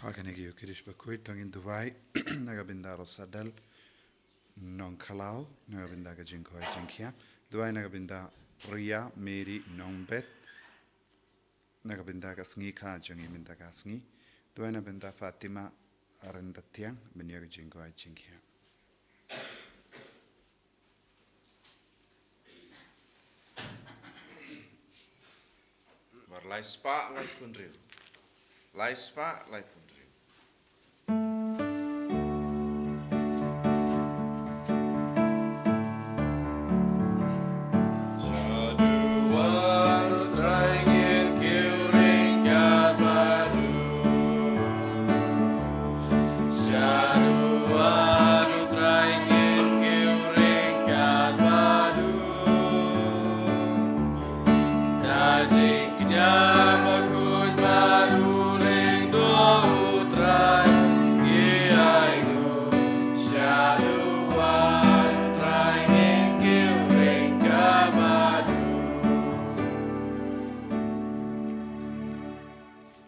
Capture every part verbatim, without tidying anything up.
Ba kane ka ïoh kyrpad bakhuid, to ngin duwai na ka bynta Rosadal Nongkhlaw, na ka bynta ka jingkoit jingkhiah. Duwai na ka bynta Ria Mary Nongbet, na ka bynta ka sngi ka jong i mynta ka sngi. Duwai na ka bynta Fatima Arendatiang, ban ïoh ka jingkoit jingkhiah. Mar lai spah lai phew hynriew. Lai spah lai phew hynriew.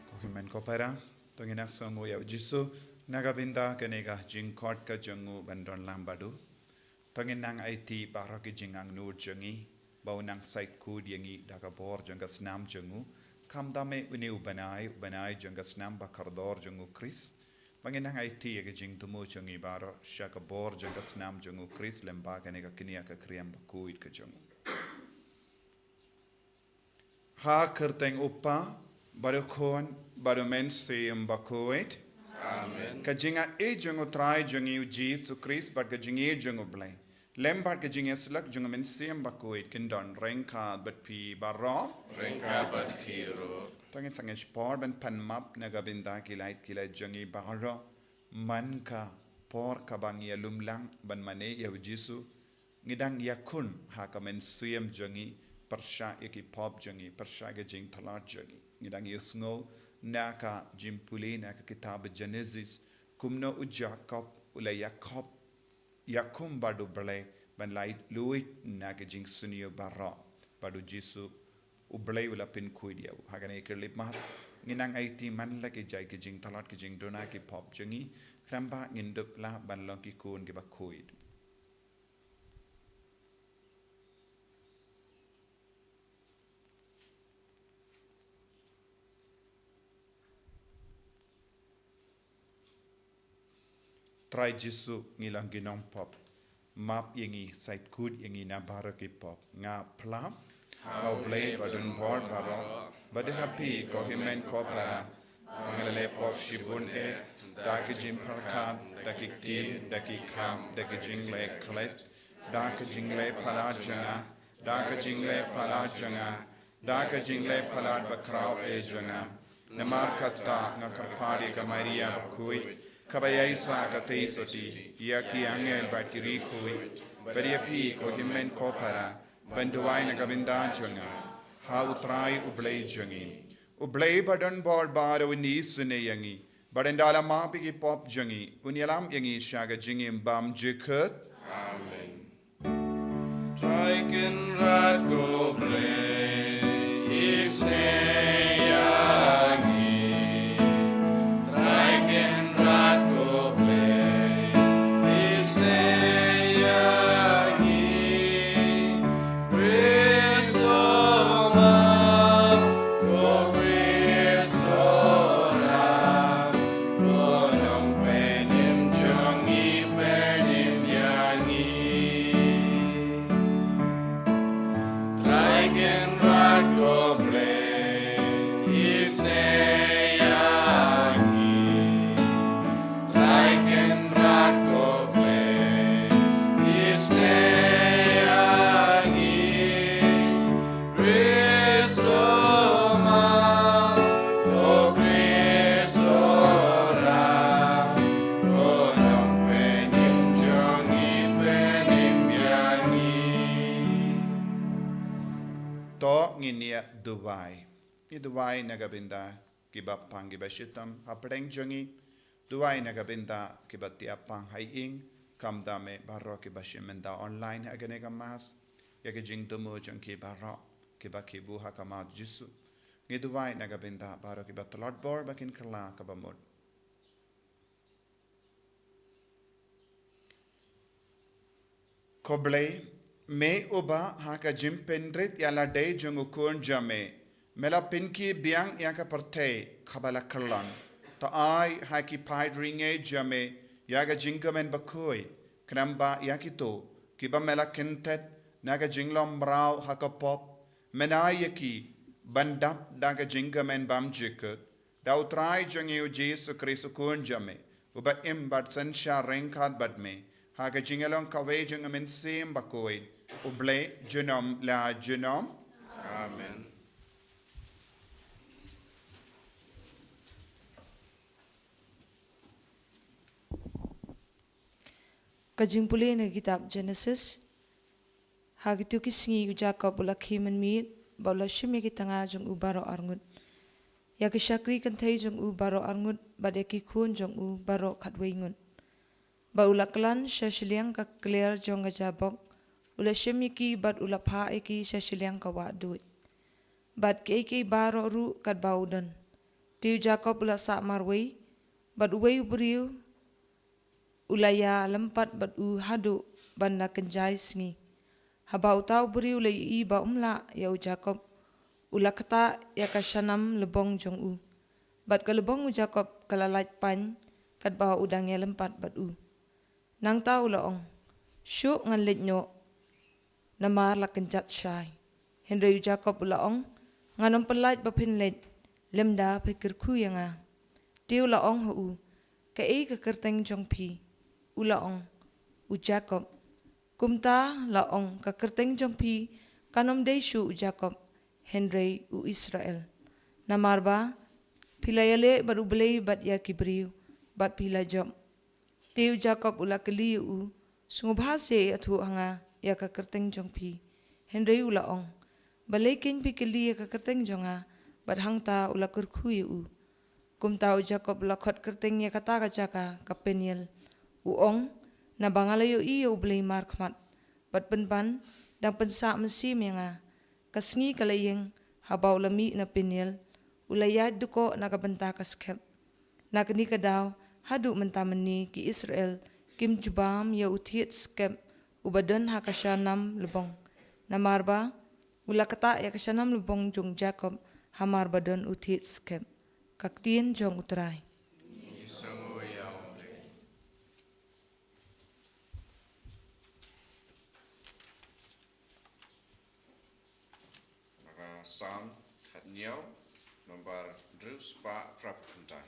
Ko hynmen ko para, to ngin ïa sngewnguh ïa u Jisu na ka bynta kane ka jingkoit ka jong u ban don lang bad u. To ngin nang aiti baroh ki jingangnud jong ngi, ba u nang sait khuid ïa ngi da ka bor jong ka snam jong u. Khamtam eh une u bnai, u bnai jong ka snam ba kordor jong u Khrist. Ba ngin nang aiti ïa ka jingthmu jong ngi baroh sha ka bor jong ka snam jong u Khrist lem bad kane ka kñia ka kriam bakhuid ka jong u. Ha ka kyrteng u Kpa, bad u Khun, bad u Mynsiem Bakhuid. Amen. Ka jingaiei jong u Trai jong ngi u Jisu Khrist, bad ka jingïeit jong u Blei, lem bad ka jingïasyllok jong u Mynsiem Bakhuid, kin don ryngkat bad phi baroh. Ryngkat bad phi ruh. To ngin sangeh shipor ban pan map na ka bynta ki lait ki lait jong ngi baroh. Man ka por kaba ngi ïalum lang ban mane ïa u Jisu, ngi dang ïakhun ha ka mynsiem jong ngi, pyrshah ïa ki pop jong ngi, pyrshah ïa ka jingtlot jong ngi. Ngi dang ïohsngew na ka jingpule na ka kitab Genesis, kumno u Jakob u la ïakhop, ïakhun bad u Blei ban lait luid na ka jingsniew baroh, bad u Jisu u Blei u la pynkhuid ïa u. Ha kane ka khyllipmat, ngin nang aiti man la ki jait ki jingtlot ki jingduna ki pop jong ngi, khnang ba ngin dup lah ban long ki khun kiba khuid. Trai Jisu, ngi long ki nongpop. Map ïa ngi, sait khuid ïa ngi na baroh ki pop. Nga phla ha u Blei badonbor baroh, bad ha phi ko hynmen ko para, ba nga la leh pop shibun eh, da ki jingpyrkhat, da ki ktien, da ki kam, da ki jingleh klet, da ki jingleh palat jong nga, da ki jingleh palat jong nga, da ki jingleh palat bakhraw eh jong nga. Namar kata nga kyrpad ïa ka Maria bakhuid, kaba ïaisah katei sati ïa ki angel bad ki riewkhuid, bad ïa phi ko hynmen ko para, ban duwai na ka bynta jong nga ha u Trai u Blei jong ngi. U Blei badonbor baroh un isynei ïa ngi, bad ynda la map ïa ki pop jong ngi, un ïalam ïa ngi sha ka jingim bymjukut. Amen. Trai Kynrad ko Blei, isynei ïa ngi. Trai Kynrad ko Blei, isynei ïa ngi. Khrist, o map, ko Khrist, o ram, ko Nongpynim jong ngi, pynim ïa ngi. Trai Kynrad ko Blei, isynei ïa ngi. Trai Kynrad ko Blei, isynei ïa ngi. Khrist, o map, ko Khrist, o ram, ko Nongpynim jong ngi, pynim ïa ngi. To ngin ïa duwai. Ngi duwai na ka bynta kiba pang kiba shitom hapdeng jong ngi. Duwai na ka bynta kiba tiap pang ha ïing, khamtam eh baroh kiba shim bynta online ha kane ka mass. Ïa ka jingthmu jong ki baroh kiba khie buh ha khmat Jisu. Ngi duwai na ka bynta baroh kiba tlot bor ba kin kylla kaba mut. Ko Blei, me uba ha ka jingpynrit ïa lade jong u Khun jong me, me la pynkiew biang ïa ka pyrthei kaba la kyllon. To ai ha ki paid ri ngi jong me ïa ka jingkmen bakhuid, khnang ba ïa kito kiba me la kynthet na ka jinglong mraw ha ka pop, men ai ïa ki ban dap da ka jingkmen bymjukut, da U Trai jong ngi U Jisu Khrist U Khun jong me, uba im bad synshar ryngkat bad me ha ka jinglong kawei jong U Mynsiem Bakhuid, U Blei junom la junom. Amen. Ka jingpule na ka kitab Genesis. Ha kito ki sngi u Jakob u la khie mynmiet, bad u la shim ïa ki tnga jong u baroh arngut, ïa ki shakri kynthei jong u baroh arngut, bad ïa ki khun jong u baroh khatwei ngut. Bad u la klan sha shiliang ka kliar jong ka jabok, u la shim ïa ki bad u la phah ïa ki sha shiliang ka wah duid, bad kiei kiei baroh ruh katba u don. Te u Jakob u la sah marwei, bad uwei u briew u la ïalympat bad u haduh ban la kynjai sngi. Haba uta u briew u la ïohi ba um lah ïa u Jakob, u la ktah ïa ka shanam lbong jong u, bad ka lbong u Jakob ka la lait pain katba u dang ïalympat bad u. Nangta u la ong, "Shuh, ngan leit noh, namar la kynjat shai." Hynrei u Jakob u la ong, "Ngan ym pyllait ba phin leit, lymda phi kyrkhu ïa nga." Te u la ong ha u, "Kaei ka kyrteng jong phi?" U la ong, "U Jakob." Kumta la ong, "Ka kyrteng jong phi kan ym dei shuh U Jakob, hynrei U Israel. Namar ba phi la ïaleh bad U Blei bad ïa ki briew, bad phi la jop." Te u Jakob u la kylli ïa u, "Sngewbha seh ïathuh ha nga ïa ka kyrteng jong phi." Hynrei u la ong, "Balei keiñ phi kylli ïa ka kyrteng jong nga?" Bad hangta u la kyrkhu ïa u. Kumta u Jakob u la khot kyrteng ïa kata ka jaka ka Peniel. U ong, "Naba nga la ïohi ïa U Blei markhmat, bad pynban dang pynsah mynsiem ïa nga." Ka sngi ka la ïeng, haba u la mih na Peniel, u la ïaid dkoh na ka bynta ka skep. Na kane ka daw haduh mynta mynne ki Israel kim ju bam ïa u thied skep uba don ha ka shanam lbong, namar ba u la ktah ïa ka shanam lbong jong Jakob hamar ba don u thied skep. Ka ktien jong U Trai. Ngi sngew ïa U Blei. Naka Salm khathynñiew, nombar hynriew spah phra phew khyndai.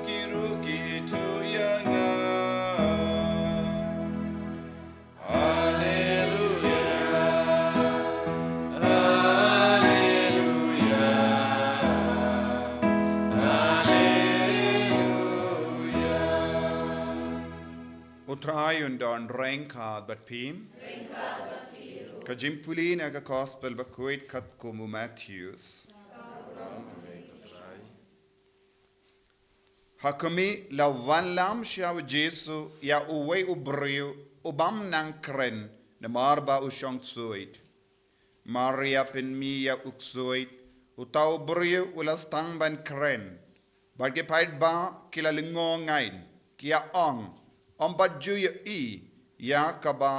Ki ruh ki tuh ïa nga. Haleluya. Haleluya. Haleluya. U Trai un don ryngkat bad phi. Ka jingpule na ka Gospel bakhuid katkum u Mathaios. Ha khmih, la wanlam sha u Jisu ïa uwei u briew u bym nang kren, namar ba u shong suid. Mar ïa pynmih ïa u ksuid, uta u briew u la sdang ban kren. Bad ki paidbah ki la lyngngoh ngai, ki ïa ong, ym pat ju ïohi ïa kaba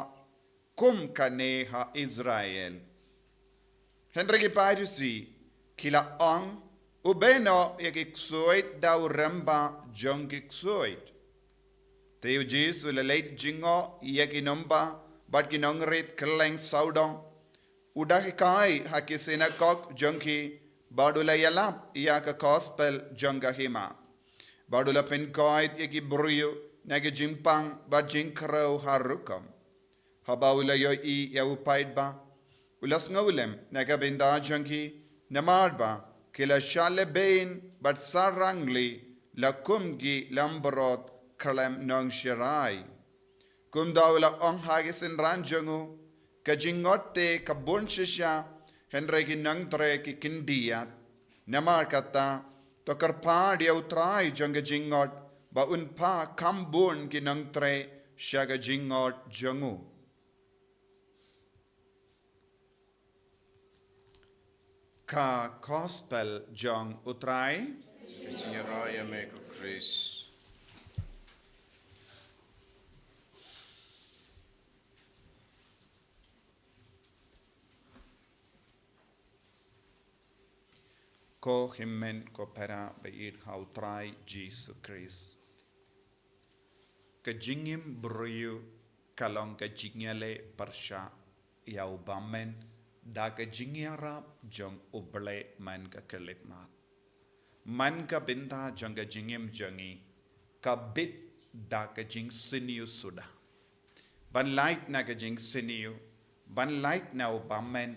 kum kane ha Israel. Hynrei ki Pharisi ki la ong, u bei noh ïa ki ksuid da u rangbah jong ki ksuid. Te u Jisu u la leit jngoh ïa ki nongbah bad ki nongrit kylleng sawdong. U da hikai ha ki synagog jong ki, bad u la ïalap ïa ka Gospel jong ka hima. Bad u la pynkoit ïa ki briew na ki jingpang bad jingkhrew har rukom. Haba u la ïohi ïa u paidbah, u la sngewlem na ka bynta jong ki, namar ba ki la shah lehbeiñ bad shah rangli, la kum ki langbrot khlem nongsharai. Kumta u la ong ha ki synran jong u, ka jingngeit te ka bun shisha, hynrei ki nongtrei ki khyndiat. Namar kata, to kyrpad ïa u Trai jong ka jingngeit, ba un phah kham bun ki nongtrei sha ka jingngeit jong u. Ka Gospel jong u Trai. Ka jingïaroh ïa me ko Khrist. Ko hynmen ko para ba ïeit ha u Trai Jisu Khrist. Ka jingim briew ka long ka jingïaleh pyrshah ïa u bymmen da ka jingïarap jong U Blei man ka khyllipmat. Man ka bynta jong ka jingim jong ngi ka bit da ka jingsniew suda. Ban lait na ka jingsniew, ban lait na u bymmen,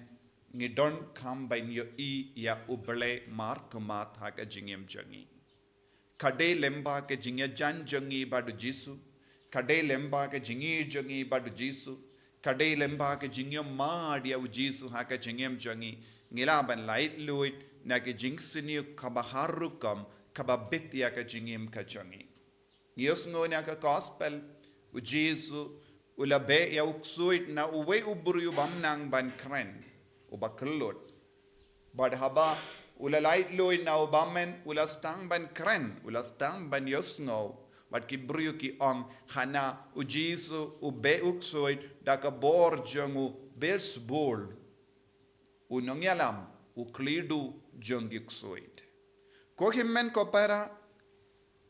ngi donkam ban ïohi ïa U Blei markhmat ha ka jingim jong ngi. Ka dei lyngba ka jingïajan jong ngi bad u Jisu. Ka dei lyngba ka jingïeit jong ngi bad u Jisu. Ka dei lyngba ka jingïamad ïa u Jisu ha ka jingim jong ngi, ngi lah ban lait luid na ka jingsniew kaba har rukom, kaba bit ïa ka jingim ka jong ngi. Ngi ïohsngew na ka Gospel, u Jisu u la beh ïa u ksuid na uwei u briew u bym nang ban kren, uba kyllut. Bad haba u la lait luid na u bymmen, u la sdang ban kren, u la sdang ban ïohsngew. Bad ki briew ki ong, hana u Jisu u beh u ksuid da ka bor jong u Beelzebul, u nongïalam, u khlieh duh jong ki ksuid. Ko hynmen ko para,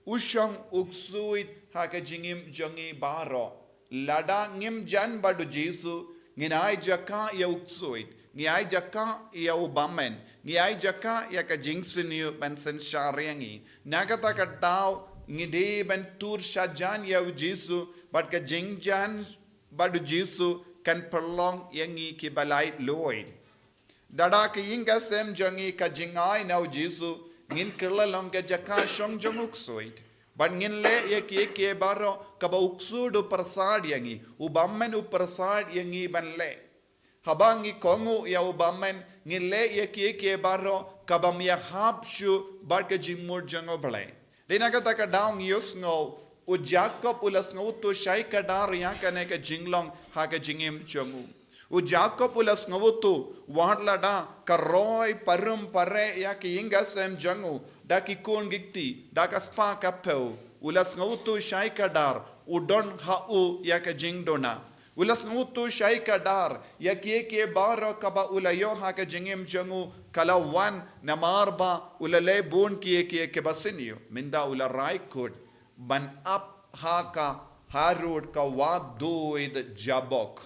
u shong u ksuid ha ka jingim jong ngi baroh. Lada ngim jan bad u Jisu, ngin ai jaka ïa u ksuid, ngi ai jaka ïa u bymmen, ngi ai jaka ïa ka jingsniew ban synshar ïa ngi. Na kata ka daw ngi dei ban tur shajan ïa u Jisu, bad ka jingjan bad u Jisu kan pynlong ïa ngi kiba lait luid. Lada ka ïing ka sem jong ngi ka jngai na u Jisu, ngin kylla long ka jaka shong jong u ksuid. Bad ngin leh ïa kiei kiei baroh kaba u ksuid u pyrsad ïa ngi, u bymmen u pyrsad ïa ngi ban leh. Haba ngi kohnguh ïa u bymmen, ngin leh ïa kiei kiei baroh kaba ym ïahap shuh bad ka jingmut jong U Blei. Dei na kata ka daw ngi ïohsngew, u Jakob u la sngewthuh shai kdar ïa kane ka jinglong ha ka jingim jong u. U Jakob u la sngewthuh, wat lada ka roi parum pareh ïa ka ïing ka sem jong u da ki khun ki kti, da ka spah ka phew, u la sngewthuh shai kdar, u don ha u ïa ka jingduna. U la sngewthuh shai kdar ïa kiei kiei baroh kaba u la ïoh ha ka jingim jong u, ka la wan namar ba u la leh bun kiei kiei kiba sniew. Mynta u la rai kut ban ap ha ka harud ka Waduid Jabok.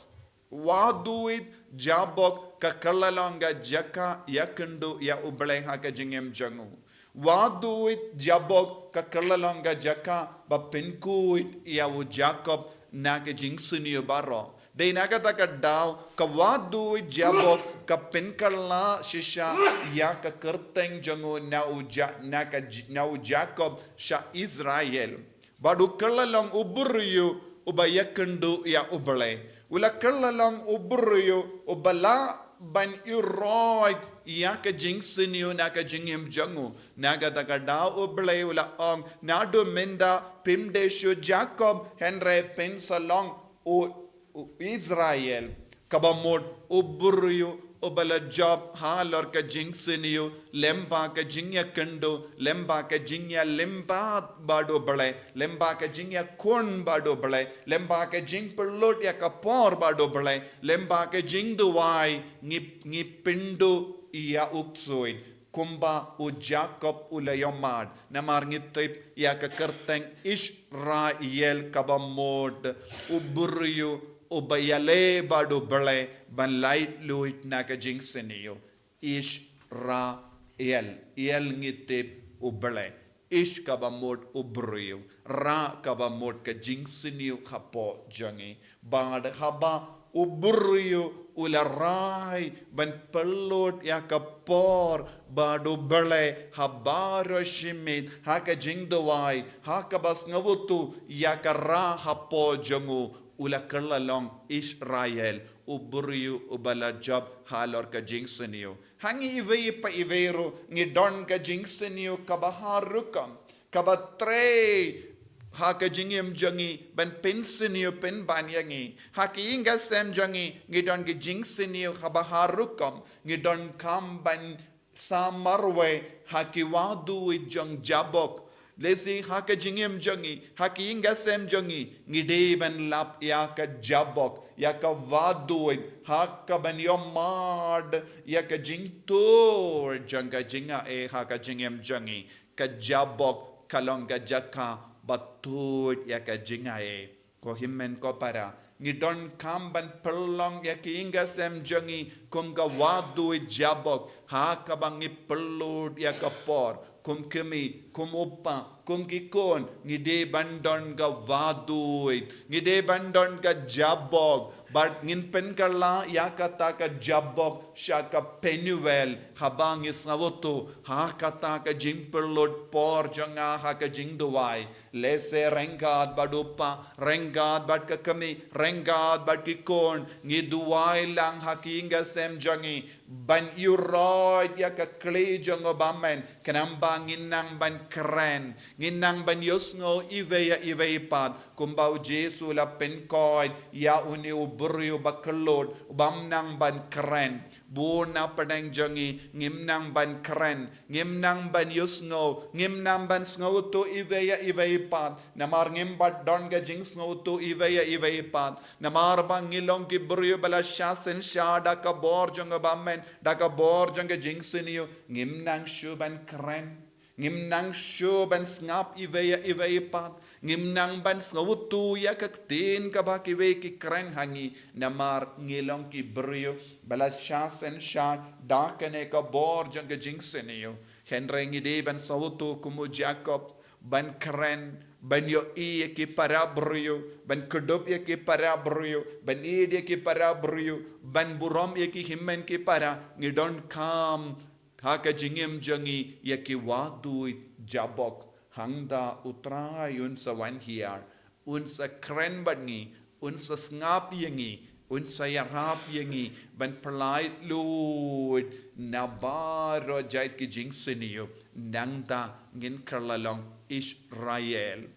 Waduid Jabok ka kylla long ka jaka ïakynduh ïa U Blei ha ka jingim jong u. Waduid Jabok ka kylla long ka jaka ba pynkhuid ïa u Jakob na ka jingsniew baroh. Dei na kata ka daw ka wadu Jabok ka pynkylla shisha ïa ka kyrteng jong u na u Ja-, na ka J-, na u Jakob sha Israel. Bad u kylla long u briew uba ïakynduh ïa U Blei. U la kylla long u briew uba lah ban ïuhroit ïa ka jingsniew na ka jingim jong u. Na kata ka daw U Blei u la ong, naduh mynta phim dei shuh Jakob, hynrei phin sa long u, u Israel. Kaba mut u briew uba la jop halor ka jingsniew, lyngba ka jingïakynduh, lyngba ka jingïalymbad bad U Blei, lyngba ka jingïakhun bad U Blei, lyngba ka jingpynlut ïa ka por bad U Blei, lyngba ka jingduwai, ngi, ngi pynduh ïa u ksuid. Kumba u Jakob u la ïohmad, namar ngi tip ïa ka kyrteng Israel kaba mut u briew uba ïaleh bad U Blei ban laitluid na ka jingsniew. Israel, ïal ngi tip U Blei. Is kaba mut u briew, ra kaba mut ka jingsniew hapoh jong ngi. Bad haba u briew u la rai ban pynlut ïa ka por bad U Blei ha baroh shi miet, ha ka jingduwai, ha kaba sngewthuh ïa ka ra hapoh jong u, u la kylla long Israel, u briew uba la jop halor ka jingsniew. Ha ngi iwei pa iwei ruh ngi don ka jingsniew kaba har rukom, kaba trei ha ka jingim jong ngi ban pynsniew pynban ïa ngi. Ha ki ïing ki sem jong ngi ngi don ki jingsniew kaba har rukom, ngi donkam ban sa marwei ha ki wadu jong Jabok. Lehse ha ka jingim jong ngi, ha ki ïing ki sem jong ngi, ngi dei ban lap ïa ka Jabok, ïa ka wadu, ha kaban ïohmad ïa ka jingtuid jong ka jingai ha ka jingim jong ngi. Ka Jabok ka long ka jaka ba tuid ïa ka jingai. Ko hynmen ko para, ngi donkam ban pynlong ïa ki ïing ki sem jong ngi kum ka wadu Jabok, ha kaba ngi pynlut ïa ka por, kum kmie, kum u pa, kum ki khun, ngi dei ban don ka wadu, ngi dei ban don ka Jabok, bad ngin pynkylla ïa kata ka Jabok sha ka Penuel, haba ngi sngewthuh ha kata ka jingpynlut por jong nga ha ka jingduwai. Lehse ryngkat bad u pa, ryngkat bad ka kmie, ryngkat bad ki khun, ngi duwai lang ha ki ïing ki sem jong ngi ban ïuhroit ïa ka khlieh jong u bymman, khnang ba ngin nang ban kren, ngin nang ban ïohsngew iwei ïa iwei pat, kumba u Jisu u la pynkoit ïa une u briew ba kyllut, u bym nang ban kren. Bun na pdeng jong ngi ngim nang ban kren, ngim nang ban ïohsngew, ngim nang ban sngewthuh iwei ïa iwei pat, namar ngim pat don ka jingsngewthuh iwei ïa iwei pat, namar ba ngi long ki briew ba la shah synshar da ka bor jong u bymman, da ka bor jong ka jingsniew, ngim nang shuh ban kren. Ngim nang shuh ban sngap iwei ïa iwei pat. Ngim nang ban sngewthuh ïa ka ktien kaba kiwei ki kren ha ngi, namar ngi long ki briew ba la shah synshar da kane ka bor jong ka jingsniew. Hynrei ngi dei ban sngewthuh kum u Jakob, ban kren, ban ïohi ïa ki para briew, ban kdup ïa ki para briew, ban ïeit ïa ki para briew, ban burom ïa ki hynmen ki para. Ngi donkam ha ka jingim jong ngi ïa ki wadu Jabok. Hangta U Trai un sa wan hiar, un sa kren bad ngi, un sa sngap ïa ngi, un sa ïarap ïa ngi ban pyllait luid na baroh jait ki jingsniew. Nangta ngin kylla long Israel.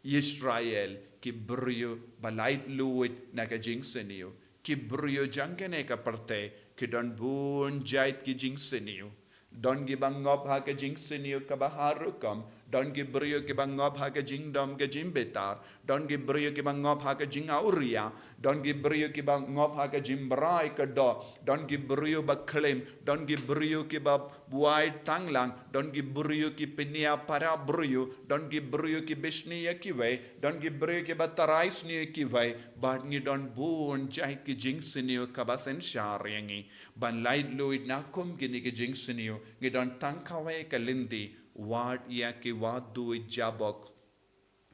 Israel, ki briew ba laitluid na ka jingsniew. Ki briew jong kane ka pyrthei ki don bun jait ki jingsniew. Don kiba ngop ha ka jingsniew kaba har rukom, don ki briew kiba ngop ha ka jingdom ka jingbitar, don ki briew kiba ngop ha ka jingawria, don ki briew kiba ngop ha ka jingbrai ka doh, don ki briew ba khlem, don ki briew kiba buaid tang lang, don ki briew ki pynïap para briew, don ki briew ki bishni ïa kiwei, don ki briew kiba tharai sniew ïa kiwei, bad ngi don bun jait ki jingsniew kaba synshar ïa ngi. Ban laitluid na kum kine ki jingsniew, ngi don tang kawei ka lynti, Wad ïa ki wad duh jabok.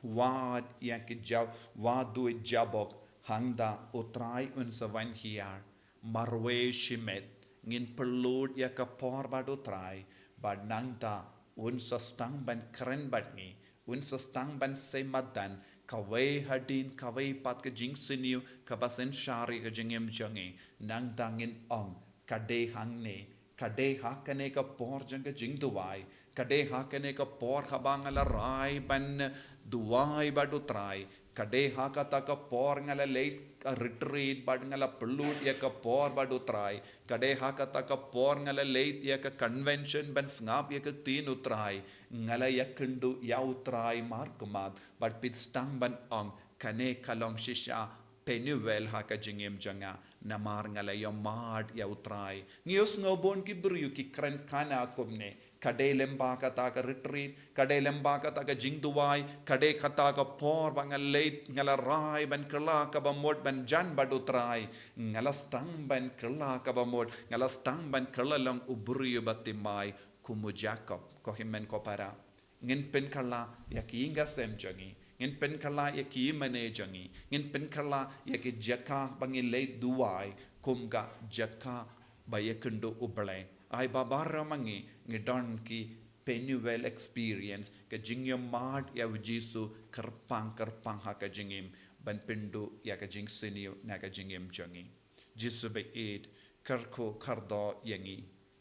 Wad ïa ki ja-, wad duh jabok. Hangta U Trai un sa wan hiar. Marwei shimet ngin pynlut ïa ka por bad U Trai, bad nangta un sa sdang ban kren bad ngi, un sa sdang ban sei madan, kawei hadien kawei pat ka jingsniew kaba synshar ïa ka jingim jong ngi. Nangta ngin ong, ka dei hangne, ka dei ha kane ka por jong ka jingduwai, ka dei ha kane ka por haba nga la rai ban duwai bad U Trai, ka dei ha kata ka por nga la leit ka retreat bad nga la pynlut ïa ka por bad U Trai, ka dei ha kata ka por nga la leit ïa ka convention ban sngap ïa ka ktien U Trai, nga la ïakynduh ïa U Trai markhmat, bad phi sdang ban ong, kane ka long shisha Penuel ha ka jingim jong nga, namar nga la ïohmad ïa U Trai. Ngi ïohsngew bun ki briew ki kren khana kumne, ka dei lyngba kata ka retreat, ka dei lyngba kata ka jingduwai, ka dei kata ka por ba nga leit, nga la rai ban kylla kaba mut ban jan bad U Trai, nga la sdang ban kylla kaba mut, nga la sdang ban kylla long u briew ba thymmai, kum u Jakob, ko hynmen ko para. Ngin pynkylla ïa ki ïing ki sem jong ngi. Ngin pynkylla ïa ki ïingmane jong ngi. Ngin pynkylla ïa ki jaka ba ngi leit duwai kum ka jaka ba ïakynduh U Blei. Ai ba baroh ma ngi ngi don ki Penuel experience, ka jingïohmad ïa U Jisu kyrpang kyrpang ha ka jingim, ban pynduh ïa ka jingsniew na ka jingim jong ngi. Jisu ba ïeit, kyrkhu kyrdoh ïa ngi.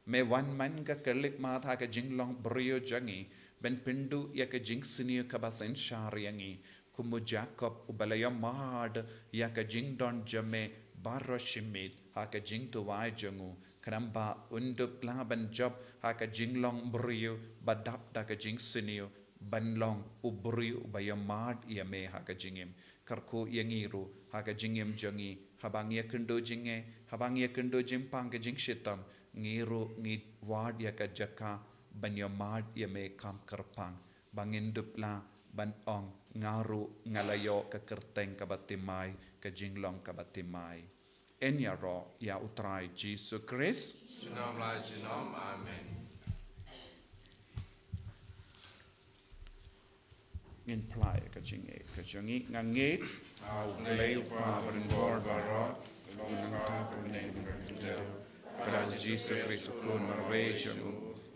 Me wan man ka khyllipmat ha ka jinglong briew jong ngi, ban pynduh ïa ka jingsniew kaba synshar ïa ngi, kum u Jakob uba la ïohmad ïa ka jingdon jong me baroh shi miet ha ka jingduwai jong u, khnang ba un dup lah ban jop ha ka jinglong briew ba dap da ka jingsniew, ban long u briew uba ïohmad ïa me ha ka jingim. Kyrkhu ïa ngi ruh ha ka jingim jong ngi, haba ngi ïakynduh jingeh, haba ngi ïakynduh jingpang ka jingshitom, ngi ruh ngi wad ïa ka jaka ban ïohmad ïa me kham kyrpang, ba ngin dup lah ban ong, nga ruh nga la ïoh ka kyrteng kaba thymmai, ka jinglong kaba thymmai. Yn ïaroh ïa U Trai Jisu Khrist. Junom la junom. Amen. Ngin phla ïa ka jingngeit ka jong ngi. Nga ngeit ha U Blei U Kpa badonbor baroh, u nongthaw, u nongpynim kynthei, bad ha U Jisu Khrist u Khun marwei jong u,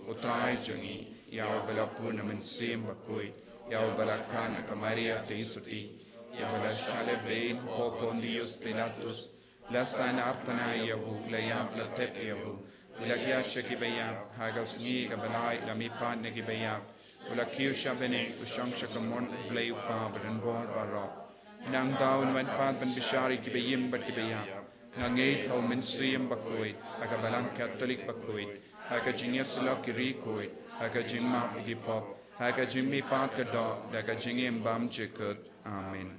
U Trai jong ngi, ïa uba la pun na Mynsiem Bakhuid, ïa uba la khang na ka Maria Theisotti, ïa uba la shah lehbeiñ hapoh Pontius Pilatus, la sah arpana ïa u, la ïap, la thep ïa u, u la thiah sha kiba ïap, ha ka sngi kaba lai la mihpat na kiba ïap, u la kiew sha bneng, u shong sha kamon U Blei U Kpa badonbor baroh. Nangta un wan pat ban bishar ïa kiba im bad kiba ïap. Nga ngeit ha U Mynsiem Bakhuid, ha ka Balang Katholik bakhuid, ha ka jingïasyllok ki riewkhuid, ha ka jingmap ïa ki pop, ha ka jingmihpat ka doh, da ka jingim bymjukut. Amen.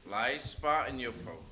Lai spah ñiew phew.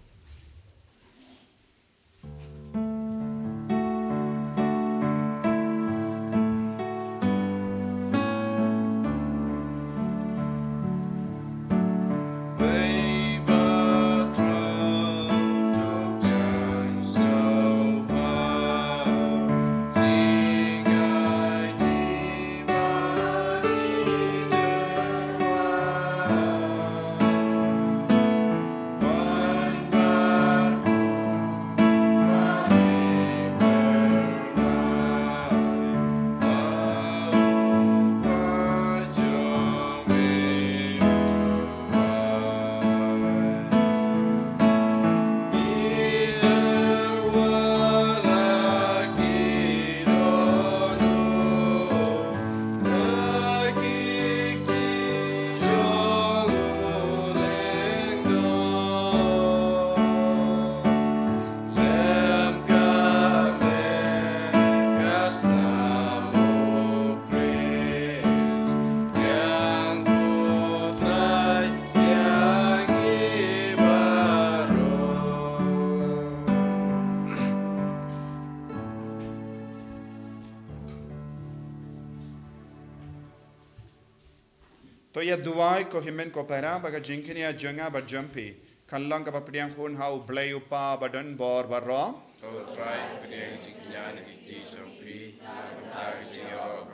To ïa duwai ko hynmen ko para ba ka jingkñia jong nga bad jong phi kan long kaba pdiang hun ha U Blei U Kpa badonbor baroh. To Trai, pdiang jingkñia na ki kti jong phi, kumta ka jingïaroh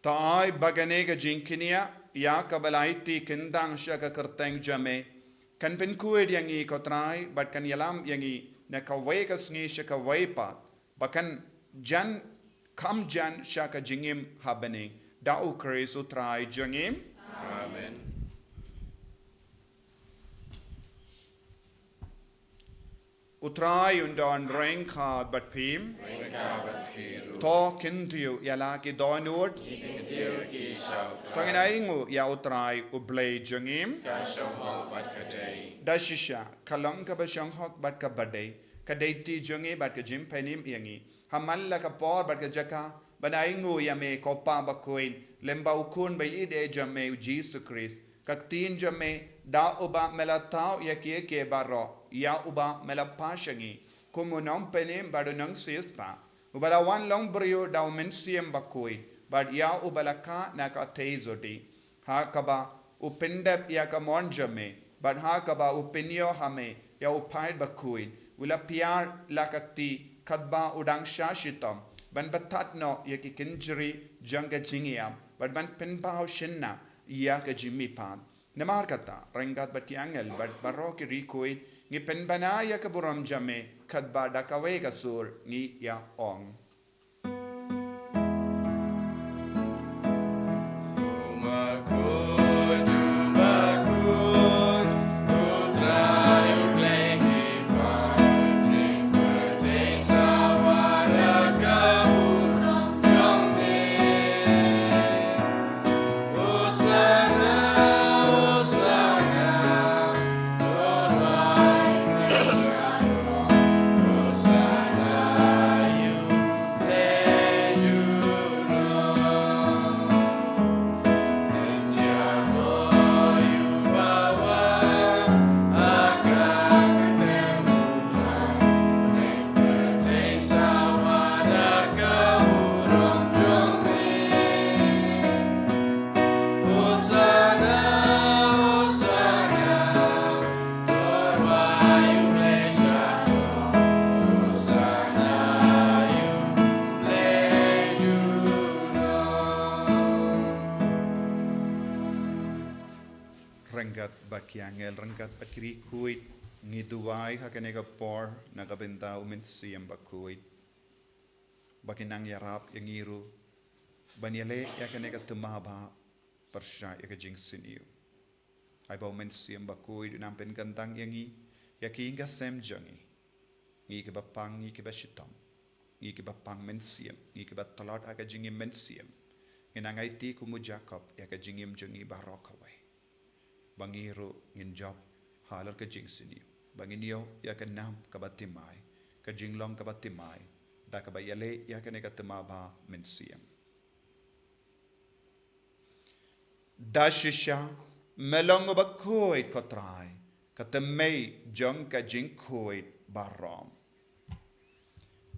To ai ba kane ka jingkñia ïa kaba la aiti kyndang sha ka kyrteng jong me kan pynkhuid ïa ngi, ko Trai, bad kan ïalam ïa ngi na kawei ka sngi sha kawei pat, ba kan jan, kham jan sha ka jingim ha bneng. Da U Khrist U Trai jong ngi. Amen. U Trai un don ryngkat bad phi. Ryngkat bad phi ruh. To kyntiew ïa la ki dohnud. Ngi kyntiew ki sha U Trai. To ngin ainguh ïa U Trai U Blei jong ngi. Ka shong hok bad ka dei. Da shisha, ka long kaba shong hok bad kaba dei, ka dei ti jong ngi bad ka jingpynim ïa ngi. Ha man la ka por bad ka jaka ban ainguh ïa me, ko Pa bakhuid, lem bad U Khun ba ïeit jong me U Jisu Khrist. Ka ktien jong me, da uba me la thaw ïa kiei kiei baroh, ïa uba me la pash ïa ngi kum u nongpynim bad u nongsiewspah, uba la wan long briew da U Mynsiem Bakhuid, bad ïa uba la kah na ka theisotti. Ha kaba u pyndep ïa ka mon jong me, bad ha kaba u pynïoh ha me ïa u paid bakhuid, u la phiar la ka kti katba u dang shah shitom, ban batat noh ïa ki kynjri jong ka jingïap, bad ban pynpaw shynna ïa ka jingmihpat. Namar kata, ryngkat bad ki angel bad baroh ki riewkhuid, ngi pynbna ïa ka burom jong me, katba da kawei ka sur ngi ïa ong. Ryngkat bad ki angel, ryngkat bad ki riewkhuid, ngi duwai ha kane ka por na ka bynta U Mynsiem Bakhuid, ba kin nang ïarap ïa ngi ruh ban ïaleh ïa kane ka thma bha pyrshah ïa ka jingsniew. Ai ba U Mynsiem Bakhuid un nang pynkyntang ïa ngi, ïa ki ïing ki sem jong ngi, ngi kiba pang, ngi kiba shitom, ngi kiba pang mynsiem, ngi kiba tlot ha ka jingim mynsiem. Ngin nang aiti kum u Jakob ïa ka jingim jong ngi baroh kawei, ba ngi ruh ngin jop halor ka jingsniew, ba ngin ïoh ïa ka nam kaba thymmai, ka jinglong kaba thymmai, da kaba ïaleh ïa kane ka thma bha mynsiem. Da shisha, me long uba khuid, ko Trai, ka thymmei jong ka jingkhuid baroh.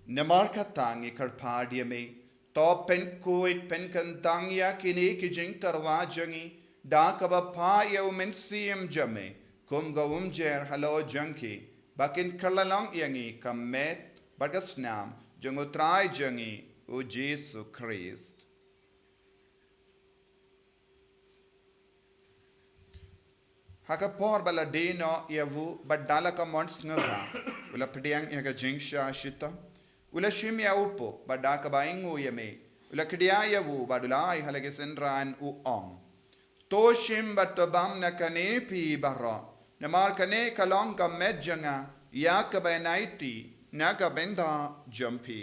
Namar kata ngi kyrpad ïa me, to pynkhuid pynkyntang ïa kine ki jingtyrwa jong ngi, da kaba phah ïa U Mynsiem jong me kum ka umjer halor jong ki, ba kin kylla long ïa ngi ka met bad ka snam jong U Trai jong ngi U Jisu Khrist. Ha ka por ba la die noh ïa u, bad da la ka mon sngewbha u la pdiang ïa ka jingshah shitom, u la shim ïa u pop, bad da kaba ainguh ïa me, u la khie ïa u, bad u la ai ha la ki synran, u ong: To shim bad to bam na kane phi baroh, namar kane ka long ka met jong nga, ïa kaba yn aiti na ka bynta jong phi.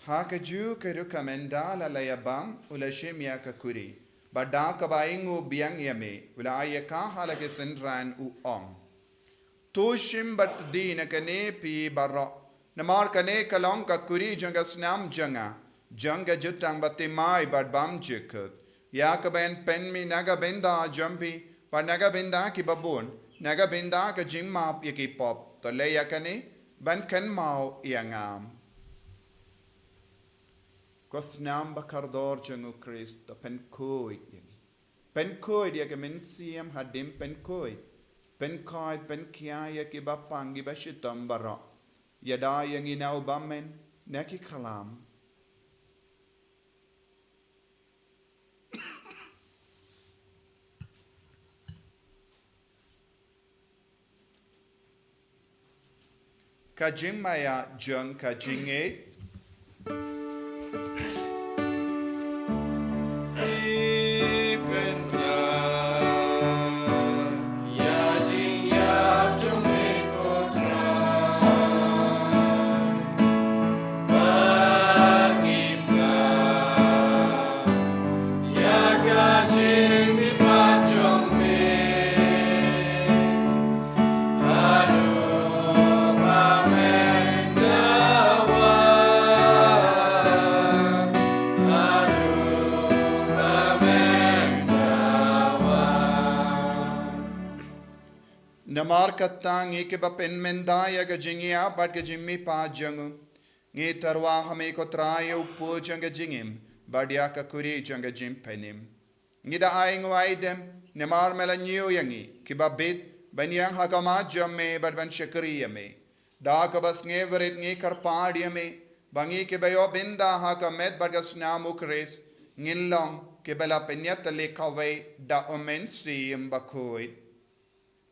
Ha kajuh ka rukom ynda la la ïa bam, u la shim ïa ka kuri, bad da kaba ainguh biang ïa me, u la ai ïa ka ha la ki synran, u ong: To shim bad die na kane phi baroh, namar kane ka long ka kuri jong ka snam jong nga, jong ka jutang bathymmai bad bymjukut, ïa kaba yn pynmih na ka bynta jong phi bad na ka bynta kiba bun, na ka bynta ka jingmap ïa ki pop. To leh ïa kane ban kynmaw ïa nga. Ka snam ba kordor jong u Khrist, to pynkhuid ïa ngi. Pynkhuid ïa ka mynsiem hadien pynkhuid. Pynkhuid, pynkhia ïa kiba pang, kiba shitom baroh. Ïada ïa ngi na u bymman, na ki khlam. Ka jingmaïa jong ka jingngeit. Namar kata ngi kiba pynmynda ïa ka jingïap bad ka jingmihpat jong u, ngi tyrwa ha me ko Trai ïa u pud jong ka jingim, bad ïa ka kuri jong ka jingpynim. Ngi da ai nguaidem, namar me la ñiew ïa ngi, kiba bit, ban ïeng ha khmat jong me, bad ban shakri ïa me. Da kaba sngewrit ngi kyrpad ïa me, ba ngi kiba ïoh bynta ha ka met bad ka snam u Khrist, ngin long, kiba la pynïatylli kawei, da u Mynsiem Bakhuid.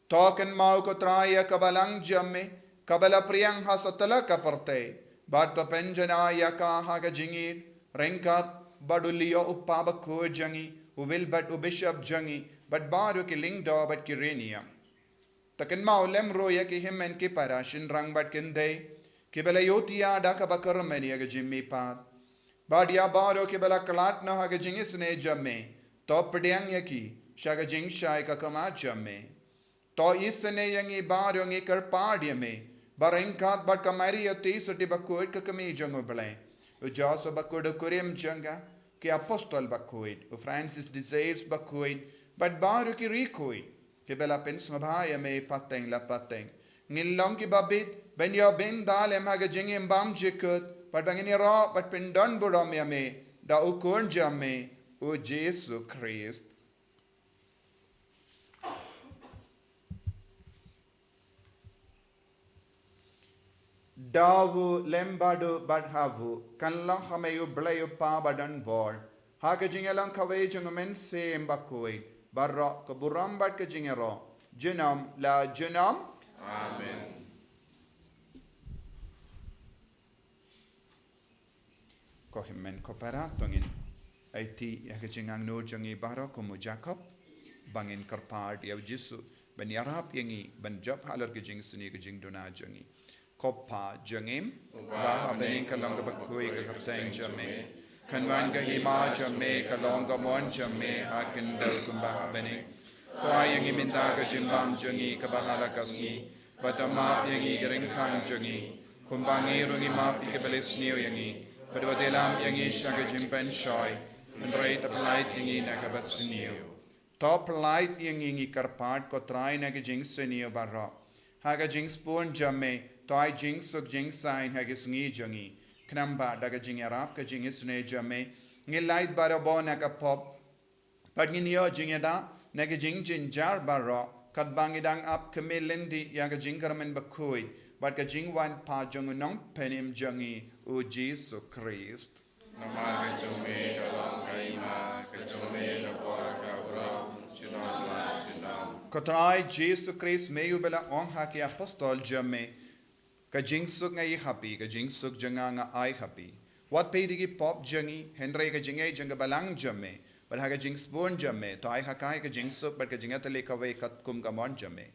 To kynmaw ko Trai ïa ka balang jong me, kaba la pdiang ha satlak ka pyrthei, bad to pynjanai ïa ka ha ka jingïeit, ryngkat bad u Leo u kpa bakhuid jong ngi, u Wilbert u bishop jong ngi, bad baroh ki lyngdoh bad ki riewniam. To kynmaw lem ruh ïa ki hynmen ki para shynrang bad kynthei, kiba la ïohthiah da kaba kyrmen ïa ka jingmihpat. Bad ïa baroh kiba la khlad noh ha ka jingisynei jong me, to pdiang ïa ki, sha ka jingshai ka khmat jong me. To isynei ïa ngi baroh ngi kyrpad ïa me, ba ryngkat bad ka Maria Theisotti bakhuid ka kmie jong u Blei, u Joseph bakhuid u kurim jong ka, ki apostol bakhuid, u Francis de Sales bakhuid, bad baroh ki riewkhuid, kiba la pynsngewbha ïa me pateng la pateng. Ngin long kiba bit, ban ïoh bynta lem ha ka jingim bymjukut, bad ba ngin ïaroh, bad pyndon burom ïa me, da u Khun jong me, u Jisu Khrist. Da u lem bad u bad ha u, kan long ha me u Blei u Kpa badonbor, ha ka jingïalang kawei jong u Mynsiem Bakhuid, baroh ka burom bad ka jingïaroh, junom la junom. Amen. Ko hynmen ko para, to ngin aiti ïa ka jingangnud jong ngi baroh kum u Jakob, ba ngin kyrpad ïa u Jisu ban ïarap ïa ngi ban jop halor ka jingsniew ka jingduna jong ngi. Ko Kpa jong ngi, uba ha bneng, ka long kaba khuid ka kyrteng jong me. Kan wan ka hima jong me, ka long ka mon jong me ha khyndew kumba ha bneng. To ai ïa ngi mynta ka jingbam jong ngi kaba ha la ka sngi. Bad to map ïa ngi ki ryngkang jong ngi, kumba ngi ruh ngi map ïa kiba la sniew ïa ngi. Bad wat ïalam ïa ngi sha ka jingpynshoi, hynrei to pyllait ïa ngi na kaba sniew. To pyllait ïa ngi, ngi kyrpad ko Trai, na ka jingsniew baroh, ha ka jingsbun jong me, to ai jingsuk jingsaiñ ha ki sngi jong ngi. Khnang ba da ka jingïarap ka jingisynei jong me, ngin lait barabor na ka pop, bad ngin ïoh jingïada na ka jingjynjar baroh, katba ngi dang ap khmih lynti ïa ka jingkyrmen bakhuid bad ka jingwan pat jong u Nongpynim jong ngi, u Jisu Khrist. Namar ka jong me ka long ka hima, ka jong me ka bor, ka burom, junom la junom. Ko Trai Jisu Khrist, me uba la ong ha ki apostol jong me, ka jingsuk nga ai ha phi, ka jingsuk jong nga nga ai ha phi. Wat peit ïa ki pop jong ngi, hynrei ka jingngeit jong ka balang jong me, bad ha ka jingsbun jong me, to ai ha ka ka jingsuk bad ka jingïatylli kawei katkum ka mon jong me.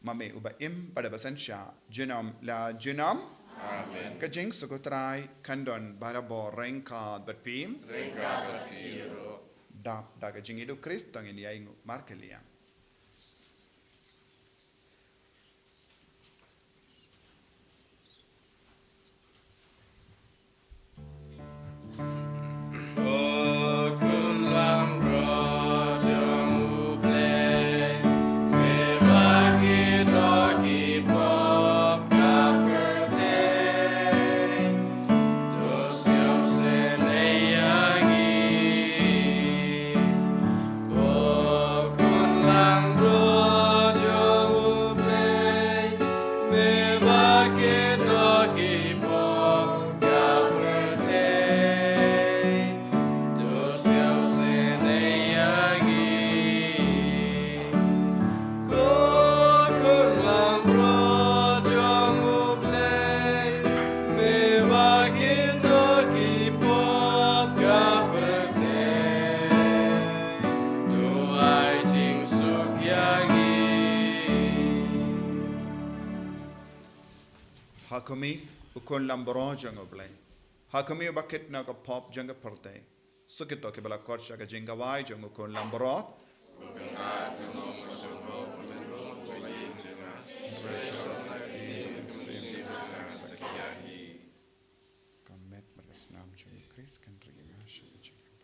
Ma me uba im bad uba synshar, junom la junom. Amen. Ka jingsuk u Trai kan don barabor ryngkat bad phi. Ryngkat bad phi ruh. Dap da ka jingïeit u Khrist to ngin ïainguh markylliang. Ha khmih, u khun lambaroh jong U Blei. Ha khmih, uba kit na ka pop jong ka pyrthei. Sa kito kiba la khot sha ka jingkawei jong u khun lambaroh. Ka met bad ka snam jong U Khrist kan ri ïa nga sha ka jingim baroh.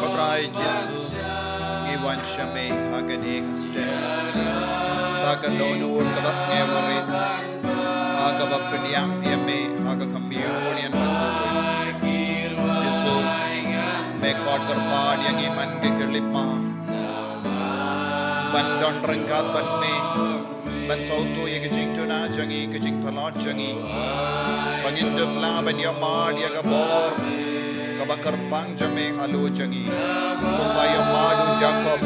Ko Trai Jisu, ngi wan sha me ha kane ka step, ha ka dohnud kaba sngewrit, ha kaba pdiang ïa me ha ka Communion bakhuid. Jisu, me khot kyrpad ïa ngi man ki khyllipmat ban don ryngkat bad me ban sawtu ïa ka jingduna jong ngi, ka jingtlot jong ngi, ba ngin dup lah ban ïohmad ïa ka bor kaba kyrpang jong me halor jong ngi, kumba ïohmad u Jakob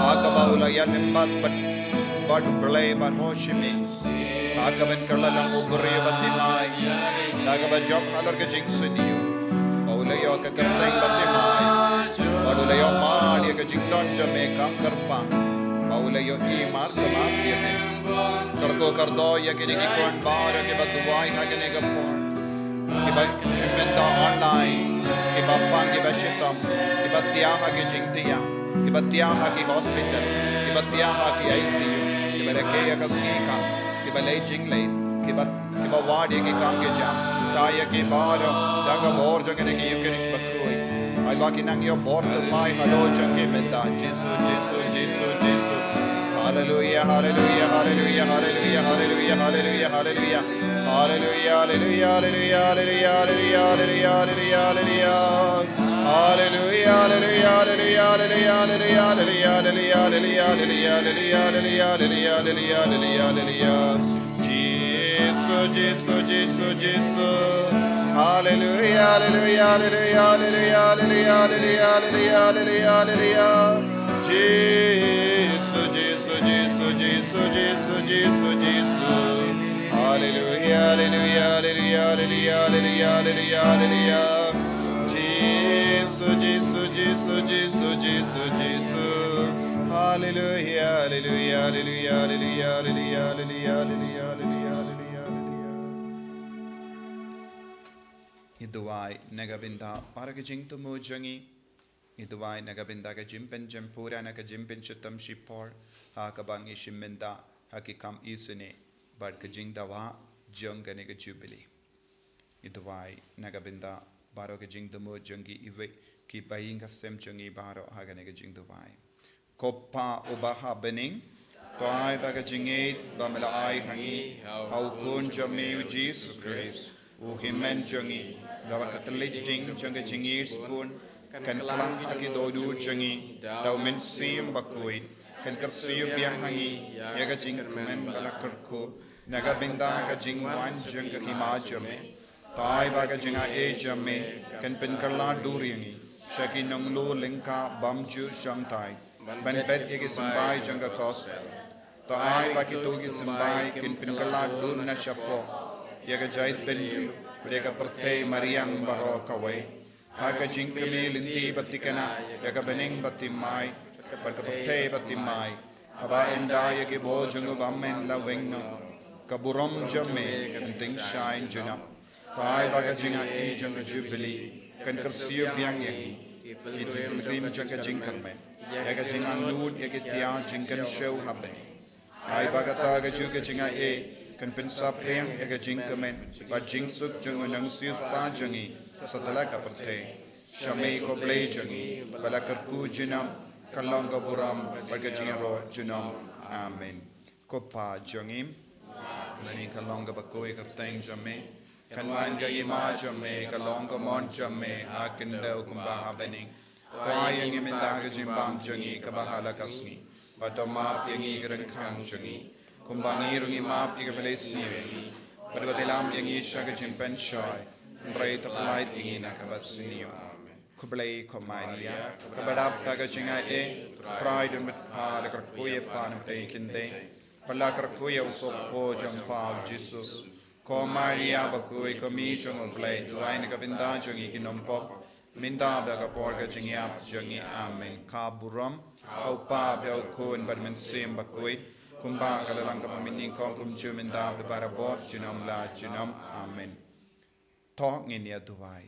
ha kaba u la ïaid lem bad, bad, bad U Blei baroh shi miet, ha kaban kylla lang u briew ba timai, da kaba jop halor ka jingsniew, ba u la ïoh ka kyrteng ba timai, bad u la ïohmad ïa ka jingdon jong me kam kyrpang, ba u la ïohi markhmat ïa me. Kyrkhu kyrdoh ïa kine ki khun baroh kiba duwai ha kane ka por, kiba shim bynta online, kiba pang, kiba shitom, kiba thiah ha ki jingthiah, kiba thiah ha ki hospital, kiba thiah ha ki I C U, kiba rakhe ïa ka sngi kam, kiba leit jingleit, kiba, kiba wad ïa ki kam ki jam. Khublei ïa ki baroh da ka bor jong kane ka Eucharist bakhuid. Ai ba kin nang ïoh bor thymmai halor jong ki mynta. Jisu, Jisu, Jisu, Jisu. Haleluia, haleluia, haleluia, haleluia, haleluia, haleluia, haleluia. Haleluia, haleluia, haleluia, haleluia, haleluia, haleluia, haleluia. Haleluia, haleluia, haleluia, haleluia, haleluia, haleluia, haleluia, haleluia, haleluia, haleluia, haleluia, haleluia, haleluia. Jisu, Jisu, Jisu, Jisu. Haleluia, haleluia, haleluia, haleluia, haleluia, haleluia, haleluia, haleluia, haleluia. Jisu, Jisu, Jisu, Jisu, Jisu, Jisu, Jisu. Haleluia, haleluia, haleluia, haleluia, haleluia, haleluia. Jisu, Jisu, Jisu, Jisu, Jisu, Jisu. Haleluia, haleluia, haleluia, haleluia, haleluia, haleluia, haleluia, haleluia, haleluia. Ngi duwai na ka bynta baroh ki jingthmu jong ngi. Ngi duwai na ka bynta ka jingpynjempura na ka jingpynshitom shipor, ha kaba ngi shim bynta ha ki kam isynei bad ka jingdawa jong kane ka Jubili. Ngi duwai na ka bynta baroh ka jingthmu jong ki iwei, ki bahaïing ka sem jong ngi baroh ha kane ka jingduwai. Ko Pa uba ha bneng, to ai ba ka jingïeit ba me la ai ha ngi ha u Khun jong me u Jisu Khrist, u Hynmen jong ngi, da ka tlot jong ka jingïeit sbun, kan klang ha ki dohnud jong ngi da u Mynsiem Bakhuid, kan kyrsiew biang ha ngi ïa ka jingkmen ba la kyrkhu na ka bynta ka jingwan jong ka Hima jong me. To ai ba ka jingaiei jong me kan pynkylla dur ïa ngi sha ki nonglum lyngkha bymjukshongthait ban bet ïa ki symbai jong ka Gospel. To ai ba kito ki symbai kin pynkylla dur na shapoh ïa ka jaitbynriew bad ïa ka pyrthei mariang baroh kawei, ha ka jingkmie lynti ba thikna ïa ka bneng ba thymmai bad ka pyrthei ba thymmai, haba ynda ïa ki bor jong u Bymman la weng noh, ka burom jong me kan tyngshaiñ junom. To ai ba ka jingaiei jong ka Jubili kan kyrsiew biang ïa ngi, ki pilgrim jong ka jingkyrmen, ïa ka jingangnud ïa ki tiar jingkynshew ha bneng. Ai ba kata kajuh ka jingaiei kan pynsaphriang ïa ka jingkmen bad jingsuk jong u Nongsiewspah jong ngi satlak ka pyrthei. Sha me ko Blei jong ngi ba la kyrkhu junom, ka long ka burom bad ka jingïaroh junom. Amen. Ko Pa jong ngi, lane ka long kaba khuid ka kyrteng jong me, kan wan ka hima jong me, ka long ka mon jong me ha khyndew kumba ha bneng. To ai ïa ngi mynta ka jingbam jong ngi kaba ha la ka sngi, bad to map ïa ngi ki ryngkang jong ngi, kumba ngi ruh ngi map ïa kiba la isniew ïa ngi, bad wat ïalam ïa ngi sha ka jingpynshoi, hynrei to pyllait ïa ngi na kaba sniew. Amen. Khublei ko Maria, kaba dap da ka jingaiei, U Trai u don bad pha. La kyrkhu ïa pha na pdeng ki khyndai, bad la kyrkhu ïa u sohpha jong pha u Jisu. Ko Maria bakhuid, ko Mei jong u Blei, duwai na ka bynta jong ngi ki nongpop, mynta bad ha ka por ka jingïap jong ngi. Amen. Ka burom ha u Pa bad ha u Khun bad Mynsiem Bakhuid, kumba ka la long ka mynnyngkong, kumjuh mynta bad barabor, junom la junom. Amen. To ngin ïa duwai.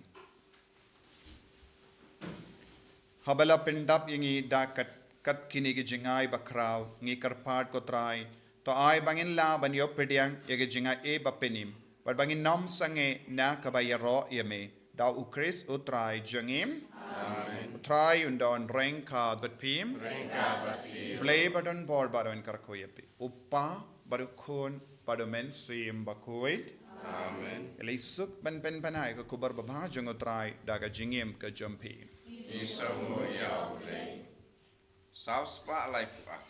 Haba la pyndap ïa ngi da kat kat kine ki jingai bakhraw, ngi kyrpad ko Trai, to ai ba ngin lah ban ïoh pdiang ïa ki jingaiei ba pynim, bad ba ngin nym sangeh na kaba ïaroh ïa me, da u Khrist u Trai jong ngi. Amen. U Trai un don ryngkat bad phi. Ryngkat bad phi. Blei ba don bor ba don kyrkhu ïa phi, u Pa bad u Khun bad u Mynsiem Bakhuid. Amen. Ïa la isuk ban pynpaw ïa ka khubor babha jong u Trai da ka jingim ka jong phi. Ngi sngewbha ïa u Blei. Saw spah laiphew ar.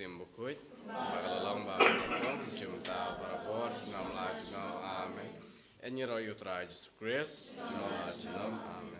Sim Bakhuid, ba ka la long bad ka la kum, mynta bad barabor, junom la junom. Amen. Yn ïaroh ïa U Trai Jisu Khrist, junom la junom. Amen.